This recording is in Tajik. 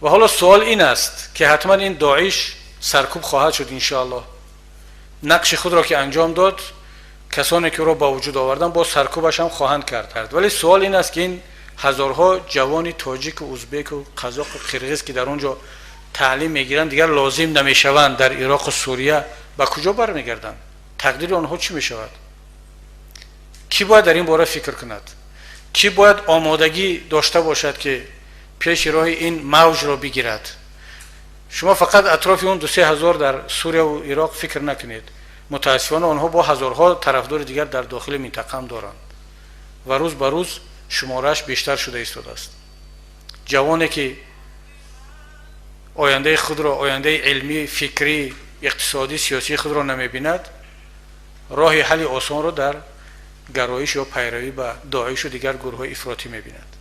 Ва ҳоло суол ин аст, ки ҳатман ин Доиш саркӯб хоҳад шуд, иншоаллоҳ. Нақши худро ки анҷом дод, касоне ки ӯро ба вуҷуд оварданд, боз саркӯбаш ҳам хоҳанд кард. Вале суол ин аст, ки ин ҳазорҳо ҷавони тоҷику узбеку қазоқу қирғиз, ки дар он ҷо таълим мегиранд, дигар лозим намешаванд дар Ироқу Сурия, ба куҷо бармегарданд? Тақдири онҳо чӣ мешавад? Кӣ бояд дар ин бора фикр кунад? Кӣ бояд омодагӣ дошта бошад, ки пеши роҳи ин мавҷро бигирад? Шумо фақат атрофи он 2-3 ҳазор дар Сурияву Ироқ фикр накунед. Мутаассифона, онҳо бо ҳазорҳо тарафдори дигар дар дохили минтақаам доранд ва рӯз ба рӯз шуморааш бештар шуда истодааст. Ҷавоне, ки ояндаи худро, ояндаи илмӣ, фикрӣ, иқтисодӣ, сиёсии худро намебинад, роҳи ҳалли осонро дар гароиш ё пайравӣ ба Доишу дигар гурӯҳҳои ифротӣ мебинад.